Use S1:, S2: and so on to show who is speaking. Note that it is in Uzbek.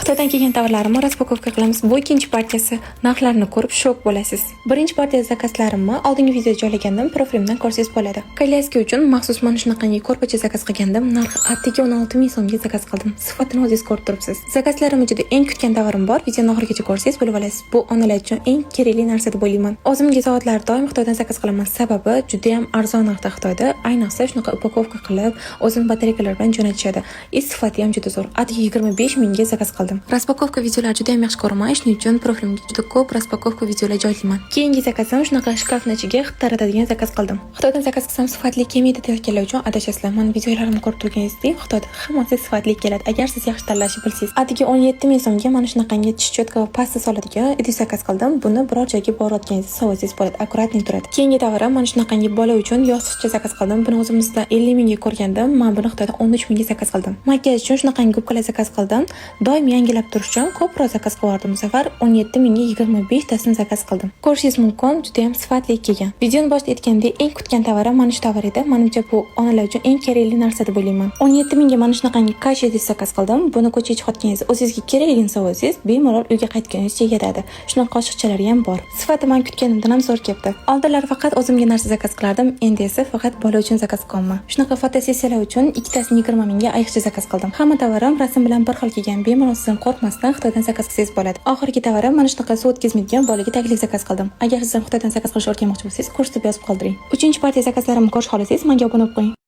S1: Xitoydan kelgan tovarlarimni распаковка qilamiz. Bu ikkinchi partiyasi. Narxlarni ko'rib shok bo'lasiz. Birinchi partiya zakazlarimni oldingi videoda joylagandim, profilimdan ko'rsangiz bo'ladi. Коляска uchun maxsus mana shunaqangi ko'rpacha zakaz qilgandim. Narxi atigi 16 ming so'mga zakaz qildim. Sifatini o'zingiz ko'rib turibsiz. Zakazlarim ichida eng kutgan tovarim bor. Videoni oxirigacha ko'rsangiz, bilib olasiz. Bu onalar uchun eng kerakli narsa deb o'ylayman. O'zimga soatlar doim Xitoydan zakaz qilaman. Sababi juda ham arzon narxda Xitoyda, ayniqsa shunaqa упаковка qilib, o'zini batareykалар bilan jo'natishadi. И sifati ham juda zo'r. Atigi 25 mingga zakaz qildim. Распаковка videolar juda ham yaxshi ko'raman. Shuning uchun profilimga juda ko'p распаковка videolar joylayman. Keyingi zakazim shunaqa shkafni ichiga hid taratadigan zakaz qildim. Xitoydan zakaz qilsam, sifatli kelmaydi deyotganlar uchun adashasizlar. Mana, videolarimni ko'rib turganingizdek, Xitoyda hammasi sifatli keladi. Agar siz yaxshi tanlashni bilsangiz. Atigi 17 ming so'mga mana shunaqangi tish щётка va pasta soladigan idish zakaz qildim. Buni biror joyga borayotganingizda solsangiz bo'ladi. Аккуратный turadi. Keyingi tovarim mana shunaqangi bola uchun yostiqcha zakaz qildim. Buni o'zimizda 50 mingga ko'rgandim. Men buni Xitoyda 13 mingga zakaz qildim. Makiyaj uchun shunaqangi губка lar zakaz qildim. Doim yangilab turish uchun ko'proq zakaz qilyaptim. Bu safar 17 mingga 25 tasini zakaz qildim. Ko'rishingiz mumkin, juda ham sifatli kelgan. Videoni boshida aytgandek, eng kutgan tovarim mana shu tovar edi. Menimcha, bu onalar uchun eng kerakli narsa deb o'ylayman. 17 mingga mana shunaqangi kasha idish zakaz qildim. Buni ko'chaga chiqayotganingizda o'zingizga kerakligini solsangiz, bemalol uyga qaytguningizcha yetadi. Shunaqa qoshiqchalari ham bor. Sifati men kutganimdan ham zo'r kelibdi. Oldinlari faqat o'zimga narsa zakaz qilardim, endi esa faqat bola uchun zakaz qilyapman. Shunaqa fotosessiyalar uchun ikkitasini 20 mingga ayiqcha zakaz qildim. Hamma tovarim rasm bilan bir xil kelgan. Bemalol siz ham qo'rqmasdan Xitoydan zakaz qilsangiz bo'ladi. Oxirgi tovarim mana shunaqa suv o'tkazmaydigan bolaga taglik zakaz qildim. Agar siz ham Xitoydan zakaz qilishni o'rganmoqchi bo'lsangiz, ko'rsatib yozib qoldiring. Uchinchi partiya zakazlarimni ko'rish xohlasangiz, menga obuna bo'lib qo'ying.